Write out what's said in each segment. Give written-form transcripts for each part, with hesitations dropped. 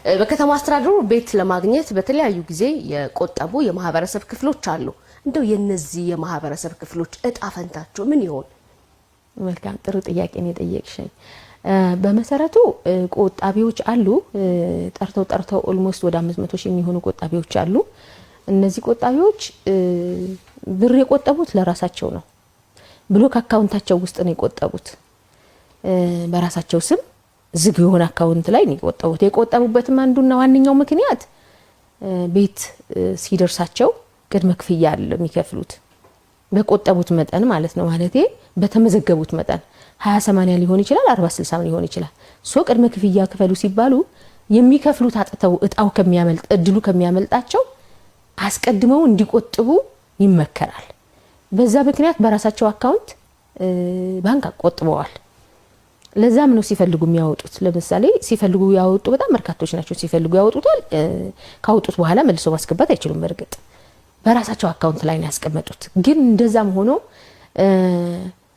በከተማ አስተዳደሩ ቤት ለማግኘት በተለያዩ ጊዜ የቆጠቡ የማህበረሰብ ክፍሎች አሉ። እንደው የነዚህ የማህበረሰብ ክፍሎች እጣ ፈንታቸው ምን ይሆን? መልካም፣ ጥሩ ጥያቄ ነው የጠየቅሽኝ። በመሰረቱ ቆጣቢዎች አሉ። ጠርተው ጠርተው almost ወደ 500 ሺህ የሚሆኑ ቆጣቢዎች አሉ። እነዚህ ቆጣቢዎች ብር የቆጠቡት ለራሳቸው ነው። Block account ኣቸው ውስጥ ነው የቆጠቡት። በራሳቸው ስም ዝግ የሆነ account ላይ ነው የቆጠቡት። የቆጠቡበትም አንዱና ዋነኛው ምክንያት ቤት ሲደርሳቸው ቅድመ ክፍያ አለ የሚከፍሉት፣ በቆጠቡት መጠን ማለት ነው። ማለቴ በተመዘገቡት መጠን 20/80 ሊሆን ይችላል፣ 40/60 ሊሆን ይችላል። So ቅድመ ክፍያ ክፈሉ ሲባሉ የሚከፍሉት አጥተው እጣው ከሚያመልጥ፣ እድሉ ከሚያመልጣቸው አስቀድመው እንዲቆጥቡ ይመከራል። በዛ ምክንያት በራሳቸው account ባንክ ቆጥበዋል። ለዛም ነው ሲፈልጉ የሚያወጡት። ለምሳሌ ሲፈልጉ ያወጡ በጣም በርካቶች ናቸው። ሲፈልጉ ያወጡታል። ካወጡት በኋላ መልሶ ማስገባት አይችሉም። በእርግጥ በራሳቸው account ላይ ነው ያስቀመጡት። ግን እንደዛም ሆኖ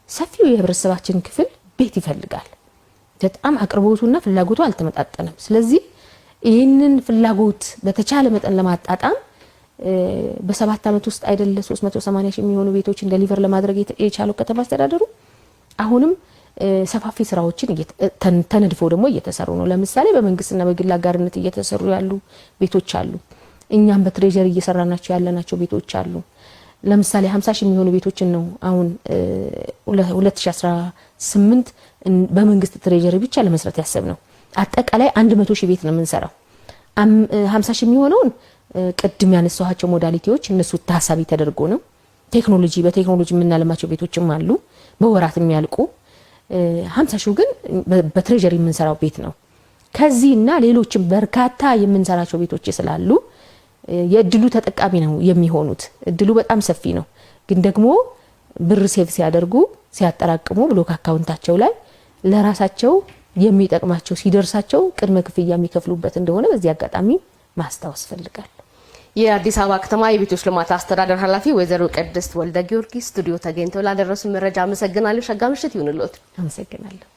ሰፊው የህብረተሰባችን ክፍል ቤት ይፈልጋል። በጣም አቅርቦቱና ፍላጎቱ አልተመጣጠንም። ስለዚህ ይህንን ፍላጎት በተቻለ መጠን ለማጣጣም በ7 ዓመት ውስጥ አይደለ 380 ሺህ የሚሆኑ ቤቶችን deliver ለማድረግ የቻለው ከተማ አስተዳደሩ? አሁንም ሰፋፊ ስራዎችን ተነድፈው ደግሞ እየተሰሩ ነው። ለምሳሌ በመንግስትና በግል አጋርነት እየተሰሩ ያሉ ቤቶች አሉ። እኛም በ treasury እየሰራናቸው ያለናቸው ቤቶች አሉ። ለምሳሌ 50 ሺህ የሚሆኑ ቤቶችን ነው አሁን 2018 በመንግስት treasury ብቻ ለመስራት ያሰብነው። አጠቃላይ 100 ሺህ ቤት ነው የምንሰራው። 50 ሺህ የሚሆነውን ቅድም ያነሳኋቸው modality ዎች እነሱ ታሳቢ ተደርጎ ነው። በቴክኖሎጂ የምናለማቸው ቤቶችም አሉ በወራት የሚያልቁ። 50 ሺው ግን በ treasury የምንሰራው ቤት ነው። ከዚህና ሌሎችም በርካታ የምንሰራቸው ቤቶች ስላሉ የእድሉ ተጠቃሚ ነው የሚሆኑት። እድሉ በጣም ሰፊ ነው። ግን ደግሞ ብር save ሲያደርጉ፣ ሲያጠራቅሙ block account ኣቸው ላይ ለራሳቸው የሚጠቅማቸው ሲደርሳቸው ቅድመ ክፍያ የሚከፍሉበት እንደሆነ በዚህ አጋጣሚ ማስታወስ ፈልጋለሁ። የአዲስ አበባ ከተማ የቤቶች ልማት አስተዳደር ኃላፊ ወይዘሮ ቅድስት ወልደ ጊዮርጊስ ስቱዲዮ ተገኝተው ላደረሱ መረጃ አመሰግናለሁ። ሸጋ ምሽት ይሁንልዎት። አመሰግናለሁ።